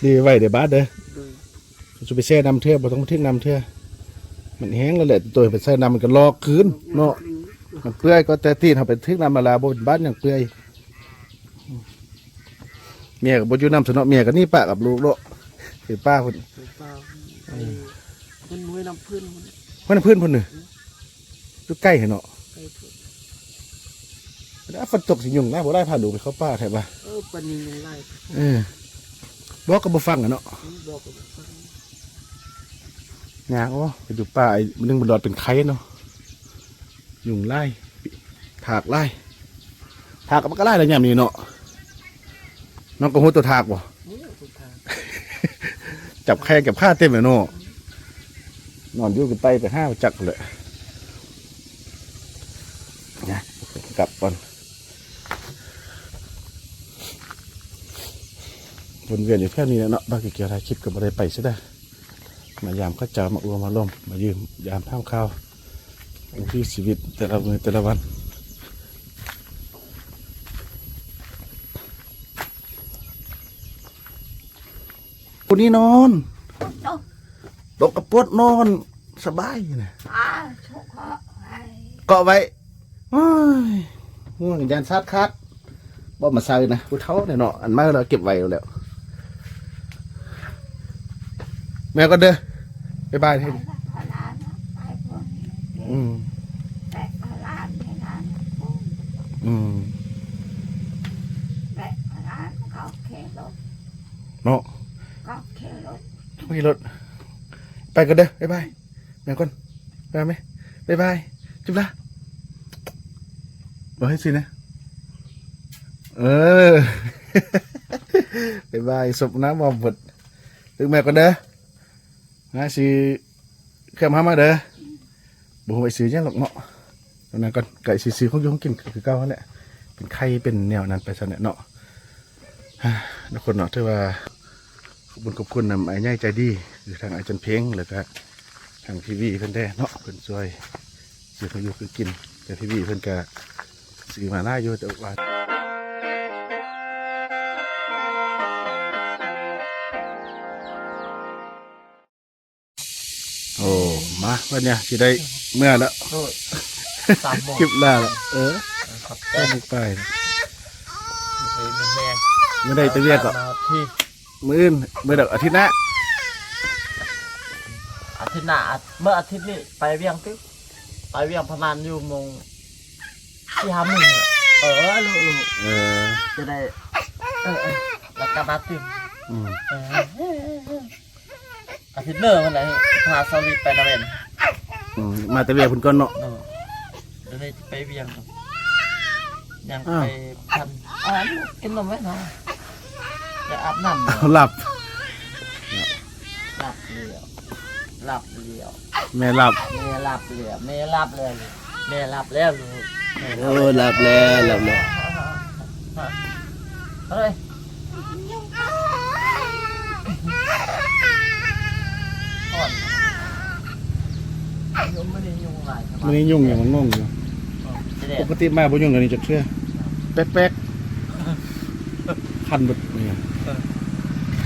ດີໄວ້ເດີ້ບາດເດີ້. ໂດຍ ຊິໄປແຊ່ນ້ຳເທື່ອ ບໍ່ຕ້ອງໄປຖືກນ້ຳເທື່ອ ມັນແຫ້ງແລ້ວແຫຼະ. ໂຕໄປໃສ່ນ້ຳມັນກໍລອກຄືນເນາະ ມັນເປື່ອຍ. ກໍແຕ່ຕີນເຮົາໄປຖືກນ້ຳລະລາ ບໍ່ເປັນບາດຫຍັງເປື່ອຍ. ເມຍກໍບໍ່ຢູ່ນຳຊະເນາະ ເມຍກໍໜີປະກັບລູກເນາະ ໄປປ່າພຸ້ນ ໄປປ່າ. ເອີ ເພິ່ນຫ້ວຍນ້ຳເພິ່ນ ຫ້ວຍນ້ຳເພິ່ນພຸ້ນເນາະ. ຢູ່ໃກ້ຫັ້ນເນາະ ໃກ້ພຸ້ນ. ແລ້ວຝົນຕົກຊິຍຸງຫຼາຍບໍ່ຫຼາຍ ພາລູກໄປເຂົ້າປ່າແທ້ວ່າ. ເອີ ປານນີ້ຍຸງຫຼາຍ. ເອີ ບອກກໍບໍ່ຟັງຫັ້ນເນາະ ອືມ ບອກກໍບໍ່ຟັງ. ຍາກ ໂອ້ ໄປຢູ່ປ່າ ໄອ້ໜຶ່ງບໍ່ລອດເປັນໄຂ້ເນາະ ຍຸງຫຼາຍ ຖາກຫຼາຍ. ຖາກມັນກໍຫຼາຍແລ້ວຍາມນີ້ເນາະ. ນ້ອງກໍຮູ້ຕົວຖາກບໍ່? ຮູ້ຕົວຖາກ. ຈັບແຂ້ງຈັບຂາເຕັມແລ້ວເນາະ. ນອນຢູ່ກໍໄຕ່ໄປຫາຈັກແຫຼະ. ນະ ກັບກ່ອນ. ວົນວຽນຢູ່ແຖວນີ້ແຫຼະເນາະ. ບາດກ່ຽວ ຖ່າຍຄລິບກໍບໍ່ໄດ້ໄປຊະເດ້. ມາຢາມເຂົາເຈົ້າ ມາອວມາລົມ ມາຢ້ຽມຢາມຖາມຂ່າວວິຖີຊີວິດແຕ່ລະມື້ແຕ່ລະວັນ. ຜູ້ນີ້ນອນ ຕົກ ຕົກກະປວດນອນສະບາຍນະ ອ່າ ເກາະໄວ້ ໂອ້ຍ ງ່ວງ ຢ້ານສາດຂາດ. ບໍ່ມາໃສ່ນະ ຜູ້ເຖົ້າແຫຼະເນາະ ອັນໃໝ່ລະເກັບໄວ້ແລ້ວ. ແມ່ກ່ອນເດີ້ ບາຍບາຍ. ອືມ ອືມ ເນາະ ຂີ່ລົດ ໄປກ່ອນເດີ້ ບາຍບາຍ. ແມ່ກ່ອນ ບາຍບາຍ ບາຍບາຍ ຈຸບລາ ບອກໃຫ້ຊິນະ ເອີ ບາຍບາຍ ສົບນ້ຳຫອມເພິ່ນ. ແມ່ກ່ອນເດີ້ ນາຊິເຄື່ອມຫາມາເດີ້. ບໍ່ຮູ້ວ່າຊິຊື້ຫຍັງດອກເນາະ. ຕອນນັ້ນກໍ ກໍຊິຊື້ຂອງຢູ່ຂອງກິນຄືເກົ່າຫັ້ນແຫຼະ ເປັນໄຂ້ເປັນແນວນັ້ນໄປຊັ້ນແຫຼະເນາະ ທຸກຄົນເນາະ. ຖືວ່າຂອບຄຸນ ຂອບຄຸນນຳອ້າຍໃຫຍ່ໃຈດີ ຄືທາງອ້າຍຈັນເພັງ ແລ້ວກະທາງພີ່ວີເພິ່ນແດ່ເນາະ ເພິ່ນຊ່ວຍຊື້ຂອງຢູ່ຂອງກິນ. ແຕ່ພີ່ວີເພິ່ນກະຊື້ມາຫຼາຍຢູ່ ແຕ່ວ່າ ໂອ້ ມາ ບັດນີ້ຊິໄດ້ເມືອແລ້ວ ໂອ້ຍ ສາມໂມງ ຄລິບລາແລ້ວ ເອີ ຂອບໃຈ ໄປ ໄປ ມື້ໃດໄປວຽກກໍ ມື້ອື່ນ ມື້ໃດ ອາທິດໜ້າ ອາທິດໜ້າ ເມື່ອອາທິດນີ້ໄປວຽກຕິ ໄປວຽກປະມານຢູ່ໂມງ ສີ່ຫ້າໂມງ ເອີ ລູກ ເອີ ຈະໄດ້ ເອີ ເອີ ແລ້ວກັບມາຕື່ມ ອືມ ເອີ. ອາທິດເໜີມັນແຫຼະ ພາສາວລີໄປນະເວັນ ອືມ ມາແຕ່ວຽກພຸ້ນກ່ອນເນາະ ເນາະ ດຽວນີ້ໄປວຽງ ຍັງໄປພັນ ອ່າ ກິນນົມໄວ້ເນາະ ຈະອາບນ້ຳ ຫຼັບ ຫຼັບແລ້ວ ຫຼັບແລ້ວ ແມ່ຫຼັບ ແມ່ຫຼັບແລ້ວ ແມ່ຫຼັບແລ້ວ ແມ່ຫຼັບແລ້ວລູກ ໂອ້ ຫຼັບແລ້ວ ຫຼັບແລ້ວ ເຮີ້ຍ ມື້ນີ້ຍຸງຫຍັງມັນງົງຢູ່ ເອີ ປົກກະຕິມາບໍ່ຍຸງແນວນີ້ຈັກເທື່ອ ແປກໆ ຄັນເບິດນີ້ ເອີ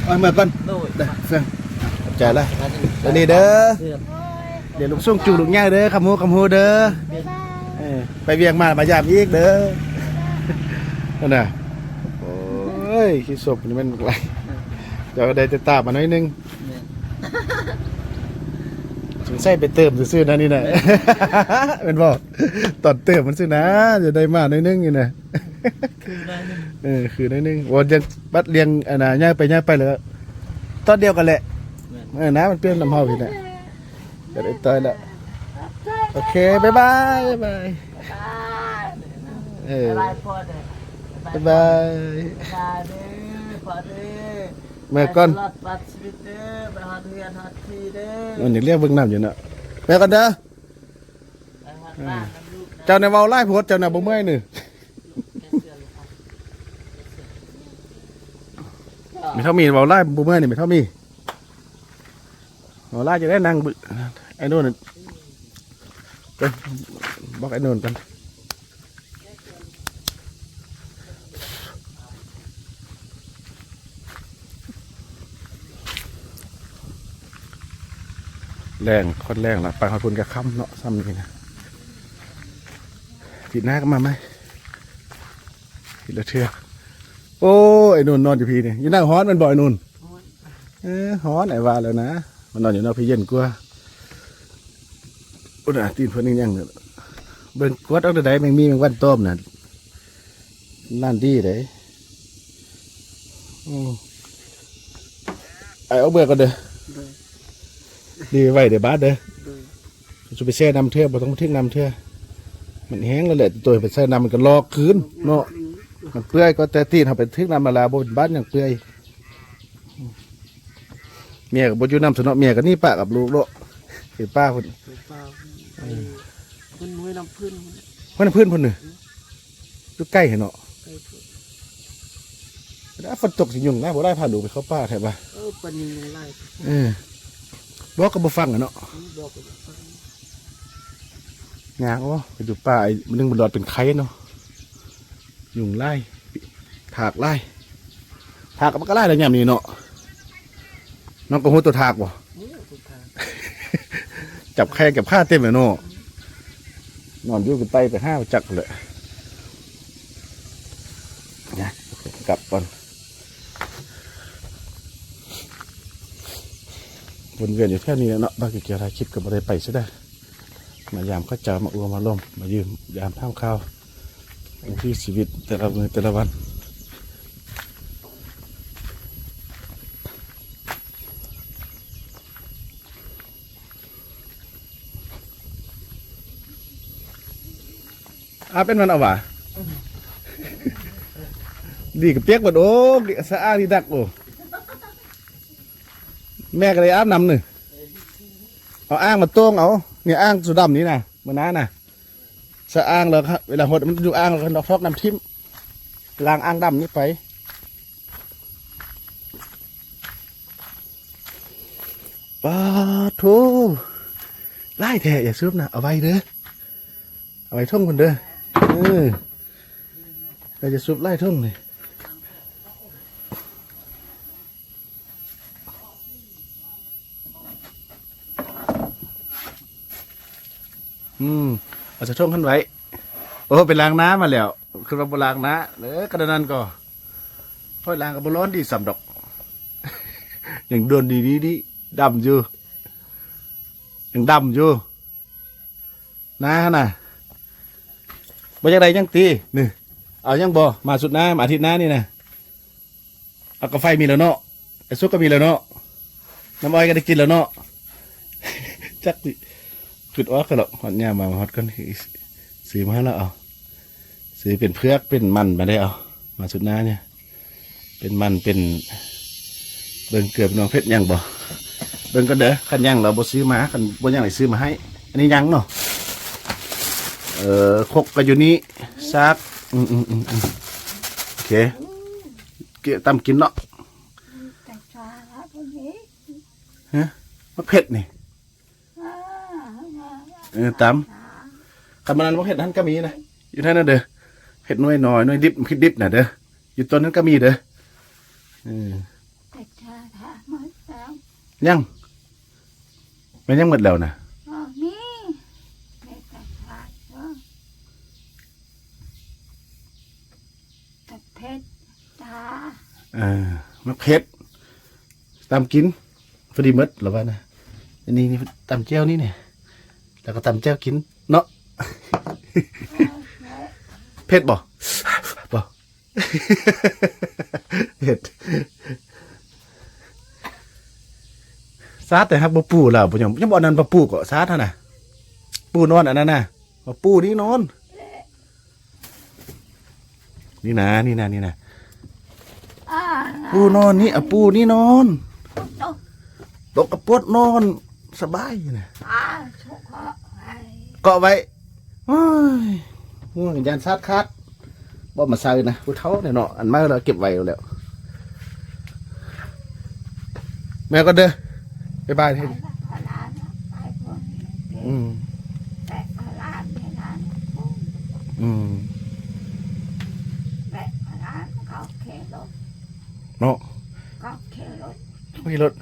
ເອົາເມືອກ່ອນ ໂດຍ ເດີ ເຟງ ຂອບໃຈຫຼາຍ ສະບາຍດີ ສະບາຍດີເດີ ເດີ ດຽວລູກສົ່ງຈູລູກຍ່າເດີ ຄຳຮູ້ ຄຳຮູ້ເດີ ເອີ ໄປວຽກມາ ມາຢາມອີກເດີ ຫັ້ນນະ ໂອ້ຍ ຂີ້ສົບນີ້ແມ່ນຫຼາຍ ເຈົ້າກໍໄດ້ແຕ່ຕາມມາໜ້ອຍໜຶ່ງ ແມ່ນ ສົງໄສໄປເຕີມຊື່ໆນະນີ້ນະ ແມ່ນ ແມ່ນບໍ່? ຕອນເຕີມມັນຊື່ນະ ຈະໄດ້ມາໜ້ອຍໜຶ່ງນີ້ນະ ຄືໜ້ອຍໜຶ່ງ ເອີ ຄືໜ້ອຍໜຶ່ງ ໂອ້ ຍັງບັດລຽງ ອັນນ່າ ຍ້າຍໄປຍ້າຍໄປແລ້ວ ຕອນດຽວກັນແຫຼະ ແມ່ນ ເອີ ນະ ມັນປ່ຽນນຳເຮົາພີ້ນະ ກໍໄດ້ຕ່ອຍແລ້ວ ໂອເຄ ບາຍບາຍ ບາຍບາຍ ເອີ ບາຍບາຍ ບາຍບາຍ ບາຍບາຍເດີ ພໍ່ເດີ ເມືອກ່ອນ ໃຫ້ລອດປາດຊີວິດເດີ ໄປຮອດເຮືອນຮອດທີ່ເດີ ມັນຢາກລຽກເບິ່ງນ້ຳຢູ່ເນາະ ເມືອກ່ອນເດີ ເຈົ້າແນວເວົ້າຫຼາຍໂພດ ເຈົ້ານະບໍ່ເມື່ອຍນີ້ ແມ່ເຖົ້າມີເວົ້າຫຼາຍບໍ່ເມື່ອຍນີ້ ແມ່ເຖົ້າມີ ເວົ້າຫຼາຍຈະໄດ້ນັ່ງບຶ ໄອ້ໂນນ ໄປບອກໄອ້ໂນນກັນ. ແລງ ຄ່ອນແລງລະ ໄປຮອດພຸ້ນກະຄ່ຳເນາະ ຊ່ຳນີ້ນະ. ອາທິດໜ້າກະມາໃໝ່ ອີກລະເທື່ອ. ໂອ້ ໄອ້ໜູນນອນຢູ່ພີ້ນີ້ ຢູ່ນາກຮ້ອນແມ່ນບໍ່ໄອ້ໜູນ? ຮ້ອນ ເອີ ຮ້ອນ ອ້າຍວ່າແລ້ວນະ ມານອນຢູ່ນອກພີ້ເຢັນກວ່າ. ໂອ້ ນະ ຕີນເພິ່ນຍັງ ເບິ່ງກວດເອົາໃດໆ ແມງມີແມງວັນຕອມນະ ນັ້ນດີເດ້. ໂອ້ ອ້າຍອອກເບື່ອກ່ອນເດີ. ໂດຍ ດີໄວ້ເດີບາດເດີ. ໂດຍ ຊິໄປແຊ່ນ້ຳເທື່ອ ບໍ່ຕ້ອງໄປຖືກນ້ຳເທື່ອ ມັນແຫ້ງແລ້ວແຫຼະ. ໂຕໄປແຊ່ນ້ຳມັນກະລອກຄືນເນາະ ມັນເປື່ອຍ. ກະແຕ່ຕີນເຮົາໄປຖືກນ້ຳລະລາ ບໍ່ເປັນບາດຫຍັງເປື່ອຍ. ເມຍກະບໍ່ຢູ່ນຳຊັ້ນເນາະ ເມຍກະໜີປະກັບລູກເນາະ ໄປປ່າພຸ້ນ ໄປປ່າພຸ້ນ ເອີ ໄປເພິ່ນຫ້ວຍນ້ຳເພິ່ນພຸ້ນ ຫ້ວຍນ້ຳເພິ່ນພຸ້ນເດີ. ຢູ່ໃກ້ຫັ້ນເນາະ ໃກ້ພຸ້ນ. ຝົນຕົກຊິຍຸງນະ ບໍ່ໄດ້ພາລູກໄປເຂົ້າປ່າແທ້ວ່າ. ເອີ ປານຍຸງຍັງຫຼາຍ. ເອີ ບອກກະບໍ່ຟັງອະເນາະ ອືມ ບອກກະບໍ່ຟັງ. ຍາກ ໂອ້ ໄປຢູ່ປ່າ ໄອ້ມັນຍັງບໍ່ລອດເປັນໄຂ້ເນາະ. ຍຸງຫຼາຍ ທາກຫຼາຍ ທາກກະມັນກະຫຼາຍລະຍາມນີ້ເນາະ. ນ້ອງກະຮູ້ໂຕທາກບໍ່? ໂອ້ ໂຕທາກ ຈັບແຂ້ງຈັບຂາເຕັມແລ້ວເນາະ. ນອນຢູ່ກະໄຕ່ໄປຫາຈັກແຫຼະ. ນະ ກັບກ່ອນ ວົນວຽນຢູ່ແຖວນີ້ແຫຼະເນາະ. ບາດກະກຽວຖ່າຍຄລິບກະບໍ່ໄດ້ໄປຊະເດີ. ມາຢາມເຂົາເຈົ້າ ມາອົບມາລົມ ມາຢ້ຽມຢາມຖາມຂ່າວວິຖີຊີວິດແຕ່ລະມື້ແຕ່ລະວັນ. ອາບເປັນມັນເອົາຫວາ ດີກະປຽກເບິດ. ໂອ້ ສະອາດດີດັກ. ໂອ້ ແມ່ກະໄດ້ອາບນ້ຳນີ້ ເອົາອ່າງມາໂຕ່ງເອົາ ນີ້ອ່າງໂຕດຳນີ້ນະ ມື້ໜ້ານະ ສະອ່າງແລ້ວ ເວລາຫົດມັນຢູ່ອ່າງແລ້ວກະຊອກນ້ຳຖິ້ມ ລ້າງອ່າງດຳນີ້ໄປ. ປາໂທ ຫຼາຍແທ້ ຢ່າສູບນະ ເອົາໄວ້ເດີ ເອົາໄວ້ຖົງພຸ້ນເດີ. ເອີ ຢ່າສູບຫຼາຍຖົງນີ້. ອືມ ເອົາໃສ່ຖົງຫັ້ນໄວ້. ໂອ້ ໄປລ້າງໜ້າມາແລ້ວ ຄືວ່າບໍ່ລ້າງໜ້າເດີ. ກະນັ້ນກະ ຂ້ອຍລ້າງກະບໍ່ຮ້ອນດີສ່ຳດອກ ຍັງດົນດີໆ ດຳຢູ່ ຍັງດຳຢູ່. ນານະ ບໍ່ຢາກໄດ້ຫຍັງຕິ ນີ້ ເອົາຫຍັງບໍ່? ມາສຸດໜ້າ ມາອາທິດໜ້ານີ້ນະ. ເອົາກາໄຟມີແລ້ວເນາະ ໄອ້ສຸກກະມີແລ້ວເນາະ ນ້ຳອ້ອຍກະໄດ້ກິນແລ້ວເນາະ. ຈັກຊິ ຄຶດອອກກະດອກ ຮອດຍາມມາ ມາຮອດກ່ອນ ຊື້ມາໃຫ້ລາວເອົາ ຊື້ເປັນເຜືອກເປັນມັນມາໄດ້ເອົາ ມາສຸດໜ້ານີ້. ເປັນມັນເປັນ ເບິ່ງເກືອພີ່ນ້ອງ ເຜັດຍັງບໍ່? ເບິ່ງກ່ອນເດີ ຄັນຍັງລາວບໍ່ຊື້ມາ ຄັນບໍ່ຍັງລາວຊື້ມາໃຫ້. ອັນນີ້ຍັງເນາະ ເອີ ຄົກກະຢູ່ນີ້ ສາກ ອືມໆໆໆ ໂອເຄ ຕຳກິນເນາະ. ຮະ ໝາກເຜັດນີ້ ເອີ ຕຳ ຄັນມັນນັ້ນບໍ່ເຜັດຫັ້ນກະມີນະ ຢູ່ຫັ້ນນະເດີ ເຜັດໜ່ວຍນ້ອຍ ໜ່ວຍດິບ ເຜັດດິບນະເດີ ຢູ່ຕົ້ນຫັ້ນກະມີເດີ. ເອີ ຍັງ ແມ່ນຍັງໝົດແລ້ວນະ ມີ ມີແຕ່ຜັດ ແຕ່ເຜັດ ຕາ ເອີ ໝາກເຜັດ ຕຳກິນ ພໍດີໝົດລະວ່ານະ. ອັນນີ້ ນີ້ຕຳແຈ່ວນີ້ ນີ້ ແລ້ວກະຕຳແຈ່ວກິນເນາະ. ເຜັດບໍ່? ບໍ່ ເຜັດ ຊາດແຕ່ຫາກບໍ່ປູລາວ ບໍ່ຍອມ ຍັງບໍ່ອັນນັ້ນ ບໍ່ປູເກາະ ຊາດຫັ້ນນະ ປູນອນອັນນັ້ນນະ ບໍ່ປູນີ້ນອນ. ນີ້ນະ ນີ້ນະ ນີ້ນະ ອ່າ ປູນອນນີ້ ອະ ປູນີ້ນອນ ຕົກ ຕົກກະປົດນອນສະບາຍນະ ອ່າ ເກາະໄວ້ ໂອ້ຍ ຫ່ວງຢ້ານສາດຂາດ ບໍ່ມາໃສ່ນະ ຜູ້ເຖົ້າແຫຼະເນາະ ອັນໃໝ່ລະເກັບໄວ້ແລ້ວ. ແມ່ກະເດີ ບາຍບາຍ ອືມ ອືມ ເນາະ ເຂົາຂີ່ລົດ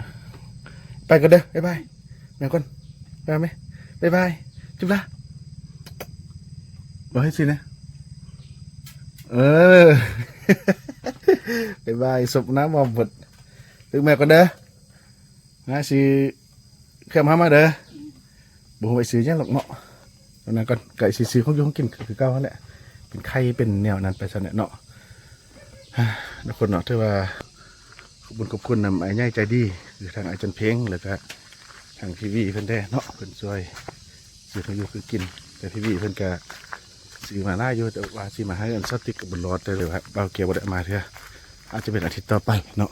ໄປກ່ອນເດີ ບາຍບາຍ ແມ່ກ່ອນ. ບາຍບາຍ ບາຍບາຍ ຈຸບລະ ບອກໃຫ້ຊິນະ ເອີ ບາຍບາຍ ສົບນ້ຳຫອມເບິດ ລຶກແມ່ກ່ອນເດີ ມາຊິເຄື່ອມຫາມາເດີ ບໍ່ຮູ້ວ່າຊິຊື້ຫຍັງດອກເນາະ ຕອນນັ້ນກ່ອນ ກະຊິຊື້ຂອງຢູ່ຂອງກິນຄືເກົ່າຫັ້ນແຫຼະ ເປັນໄຂ່ເປັນແນວນັ້ນໄປຊັ້ນແຫຼະເນາະ ທຸກຄົນເນາະ ຖືວ່າ ຂອບຄຸນຂອບຄຸນນຳອ້າຍໃຫຍ່ໃຈດີ ຄືທາງອ້າຍຈັນເພັງ ແລ້ວກະທາງພີ່ວີເພິ່ນແດ່ເນາະ ເພິ່ນຊ່ວຍຊື້ຂອງຢູ່ຂອງກິນ ແຕ່ພີ່ວີເພິ່ນກະຊື້ມາຫຼາຍຢູ່ ແຕ່ວ່າຊິມາໃຫ້ອັນສາວຕິກກັບບຸນຫຼອດ ແຕ່ວ່າບ່າວແກ້ວບໍ່ໄດ້ເອົາມາເທື່ອ ອາດຈະເປັນອາທິດຕໍ່ໄປເນາະ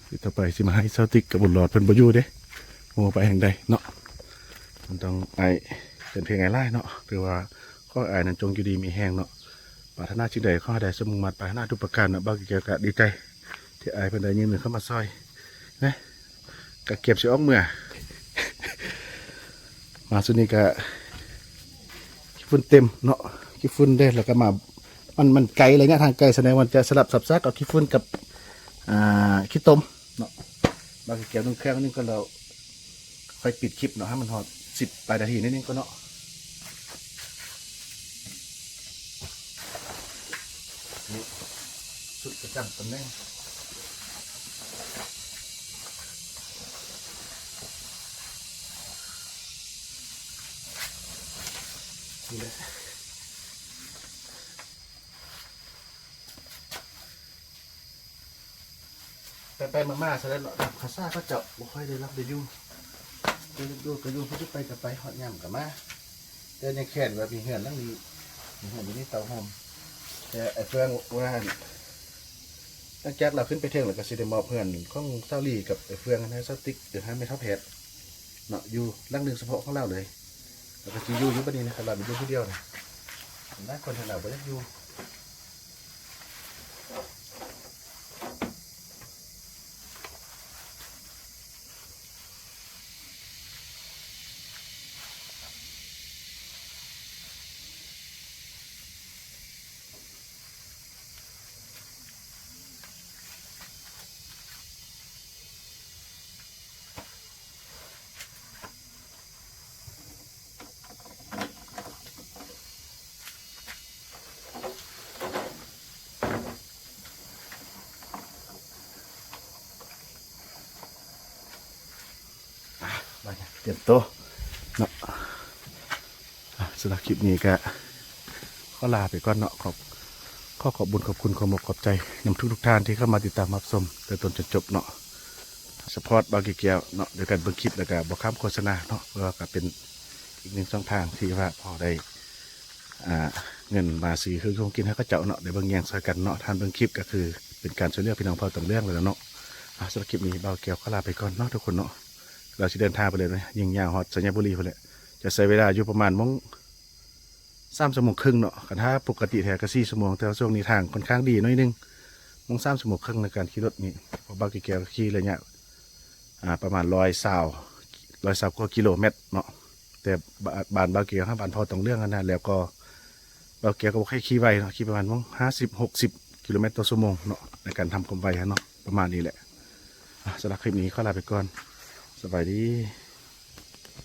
ອາທິດຕໍ່ໄປຊິມາໃຫ້ສາວຕິກກັບບຸນຫຼອດ ເພິ່ນບໍ່ຢູ່ເດ້ ບໍ່ຮູ້ໄປທາງໃດເນາະ ມັນຕ້ອງອ້າຍຈັນເພັງຫຼາຍໆເນາະ ຖືວ່າຂໍໃຫ້ອ້າຍນັ້ນຈົ່ງຢູ່ດີມີແຮງເນາະ ປາດຖະໜາສິ່ງໃດຂໍໃຫ້ໄດ້ສົມມຸ່ງມາດປາດຖະໜາທຸກປະການເນາະ ບ່າວແກ້ວກະດີໃຈ ທີ່ອ້າຍເພິ່ນໄດ້ຍື່ນມືເຂົ້າມາຊ່ອຍນະ ກະກຽມຊິອອກເມືອ ມາຊຸດນີ້ກະຂີ້ຝຸ່ນເຕັມເນາະ ຂີ້ຝຸ່ນເດ້ ແລ້ວກະມາ ມັນ ມັນໄກ ໄລຍະທາງໄກ ສະແດງວ່າຈະສະຫຼັບສັບສາກເອົາຂີ້ຝຸ່ນກັບ ອ່າ ຂີ້ຕົມເນາະ ບາດແກ້ວໜຶ່ງເຄື່ອງໜຶ່ງກ່ອນ ແລ້ວຄ່ອຍປິດຄລິບເນາະ ໃຫ້ມັນຮອດສິບປາຍນາທີໜ້ອຍໜຶ່ງກ່ອນເນາະ. ນີ້ ຊຸດປະຈຳຕຳແໜ່ງ ນີ້ແຫຼະ ໄປໆມາໆ ສະນັ້ນເນາະ ຕາມພາສາເຂົາເຈົ້າ ບໍ່ຄ່ອຍໄດ້ຫຼັບໄດ້ຢູ່ ໄດ້ຢູ່ກະຢູ່ ເຂົາຈະໄປກະໄປ ຮອດຍາມກະມາ ແຕ່ຍັງແຄ້ນວ່າມີເຮືອນຫຼັງນີ້ ມີເຮືອນຢູ່ນີ້ເຕົ້າໂຮມ ແຕ່ໄອ້ເຟືອງວ່າ ຫຼັງຈາກລາວຂຶ້ນໄປເທິງແລ້ວກະຊິໄດ້ມອບເຮືອນຂອງສາວລີກັບໄອ້ເຟືອງໃຫ້ສາວຕິກ ຫຼື ໃຫ້ແມ່ເຖົ້າແພດເນາະ ຢູ່ຫຼັງໜຶ່ງສະເພາະຂອງລາວເລີຍ ແລ້ວກະຊິຢູ່ ຢູ່ບັດນີ້ນະ ຄັນລາວໄປຢູ່ຜູ້ດຽວນະ ຫຼາຍຄົນທາງລາວບໍ່ຢາກຢູ່. ອ່ະ ບາດນີ້ຕຽມໂຕເນາະ ອ່ະ ສຳລັບຄລິບນີ້ກະຂໍລາໄປກ່ອນເນາະ ຂອບ ຂໍຂອບບຸນຂອບຄຸນ ຂອບອົກຂອບໃຈນຳທຸກໆທ່ານທີ່ເຂົ້າມາຕິດຕາມຮັບຊົມແຕ່ຕົ້ນຈົນຈົບເນາະ ຊັບພອດບ່າວແກ້ວເນາະ ໂດຍການເບິ່ງຄລິບ ແລ້ວກະບໍ່ຂ້າມໂຄສະນາເນາະ ເພາະວ່າກະເປັນອີກໜຶ່ງຊ່ອງທາງທີ່ວ່າພໍໄດ້ ອ່າ ເງິນມາຊື້ເຄື່ອງຢູ່ເຄື່ອງກິນໃຫ້ເຂົາເຈົ້າເນາະ ໄດ້ເບິ່ງແຍງຊ່ອຍກັນເນາະ ທ່ານເບິ່ງຄລິບກະຄືເປັນການຊ່ວຍເຫຼືອພີ່ນ້ອງເຜົ່າຕອງເລື່ອງແລ້ວເນາະ ອ່າ ສຳລັບຄລິບນີ້ບ່າວແກ້ວຂໍລາໄປກ່ອນເນາະທຸກຄົນເນາະ ລາວຊິເດີນທາງໄປເລີຍ ຍິງຍາວຮອດໄຊຍະບູລີພຸ້ນແຫຼະ ຈະໃຊ້ເວລາຢູ່ປະມານໂມງ ສາມຊົ່ວໂມງເຄິ່ງເນາະ ຄັນຖ້າປົກກະຕິແທ້ກະສີ່ຊົ່ວໂມງ ແຕ່ວ່າຊ່ວງນີ້ທາງຂ້ອນຂ້າງດີໜ້ອຍໜຶ່ງ ໂມງ ສາມຊົ່ວໂມງເຄິ່ງໃນການຂີ່ລົດນີ້ ເພາະບ່າວແກ້ວຂີ່ໄລຍະ ອ່າ ປະມານຮ້ອຍຊາວ ຮ້ອຍຊາວກວ່າກິໂລແມັດເນາະ ແຕ່ບ້ານ ບ້ານບ່າວແກ້ວຫາບ້ານເຜົ່າຕອງເລື່ອງຫັ້ນນະ ແລ້ວກໍບ່າວແກ້ວກໍບໍ່ຄ່ອຍຂີ່ໄວເນາະ ຂີ່ປະມານໂມງຫ້າສິບ ຫົກສິບກິໂລແມັດຕໍ່ຊົ່ວໂມງເນາະ ໃນການທຳຄວາມໄວຫັ້ນເນາະ ປະມານນີ້ແຫຼະ ອ່ະ ສຳລັບຄລິບນີ້ຂໍລາໄປກ່ອນ ສະບາຍດີ.